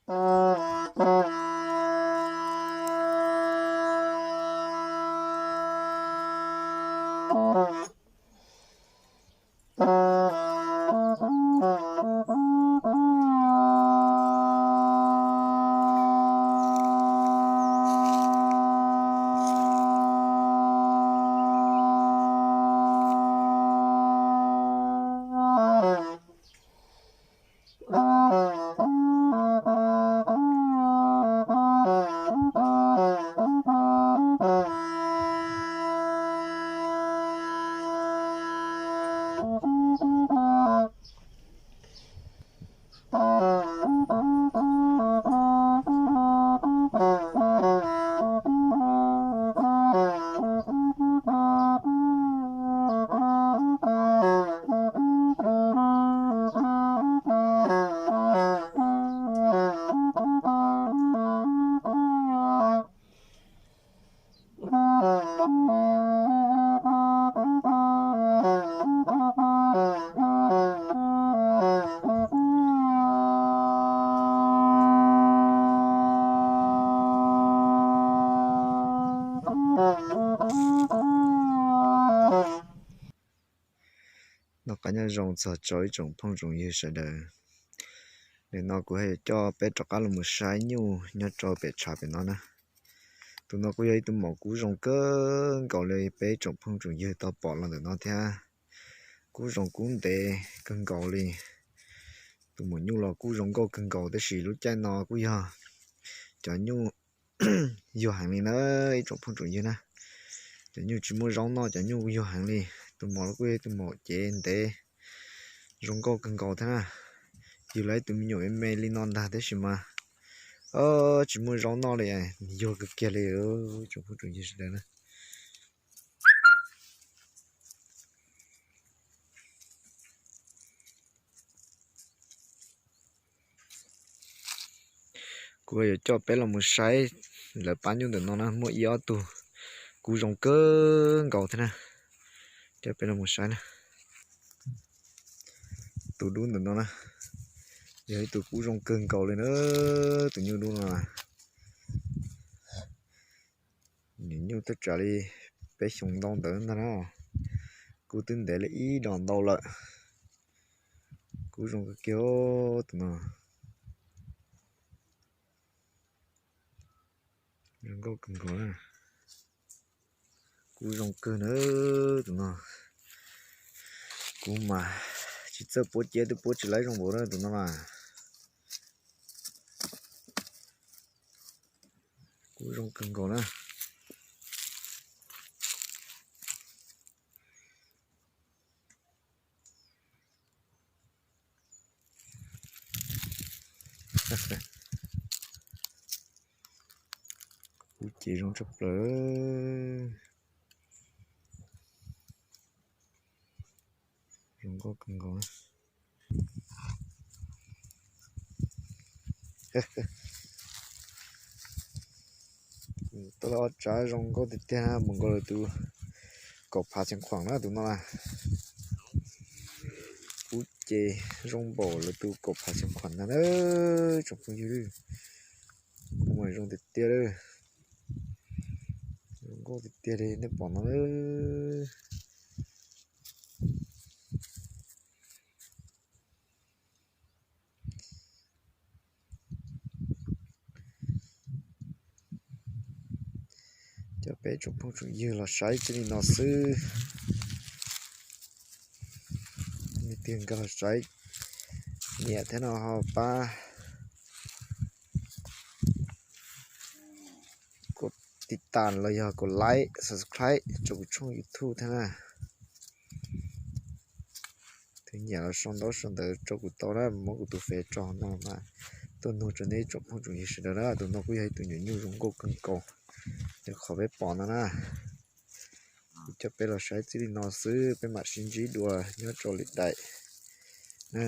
Noj qab nyob zoo txog rau ib tsoom phooj tsoom ywg sawv daws. Nim no kuv yuav coj peb rov qab los mus saib nyuj nyob rau pem tshav pem no na. Tus no kuj yog ib tug maum kub zoo kawg nkaus li peb tsoom phooj tsoom ywg tau pom los ntawm no thiab. Kub zoo kub ntev kawg nkaus li. Tus maum nyuj los kuj zoo nkauj kawg nkaus tab sis lub caij no kuj yog cov nyuj yuag heev li na, ib tsoom phooj tsoom ywg na. Cov nyuj tsis muaj zaub noj, cov nyuj yuag heev li. Tus maum los kuj yog tus maum cev ntev zoo nkauj kawg nkaus thiab na. Yug los ib tug me nyuam me me li no ntag tab sis mas tsis muaj zaub noj li, yuag kawg kiag li. Tsoom phooj tsoom ywg sawv daws na, kuv yuav coj peb los mus saib lawv pab nyuj ntawm no na, muaj ib ob tug kub zoo kawg nkaus thiab na. Coj peb los mus saib na. Tus dub ntawm no na, yog ib tug kub zoo kawg nkaus li na. Tus nyuj dub no na, nws nyuj twb tsawg li peb xyoos ntau ntawd ntag na. Kub twb ntev li ib dos ntau lawm. Kub zoo kawg kiag tus no. Zoo nkauj kawg nkaus na. Kub zoo kawg na tus no. Kuv mas tsis txawj puab ciab twb puab tsis laib zoo npaum na tus no mas. Kub zoo kawg nkaus na. Kub ces zoo tshaj plaws. Zoo nkauj kawg nkaus. Tau ob tsav zoo nkauj tiag tiag, mus nkaus lawv tus kaum phav xeev khuam na tus no na. Kub ces zoo npaum lawv tus kaum phav xeev khuam ntag na tsoom phooj ywg. Kub mas zoo tiag tiag li. Zoo nkauj tiag tiag li nej pom no. Coj peb tsoom phooj tsoom ywg los saib txij li no xwb. Leej twg nkag los saib, nias thiab no ho pab kom tiv tas los yog kom like, subscribe rau kuv tshooj YouTube thiab na. Tus nyiam los sau ntaub sau ntawv rau kuv tau na, muab kuv tus fev tso no mas tuaj nug rau nej tsoom phooj tsoom ywg sawv daws na. Tus no kuj yog ib tug nyuam nyuj zoo nkauj kawg nkaus, yog qhov peb pom no na. Kuv coj peb los saib txij li no xwb, peb mam sib ntsib dua nyob rau lwm daim na.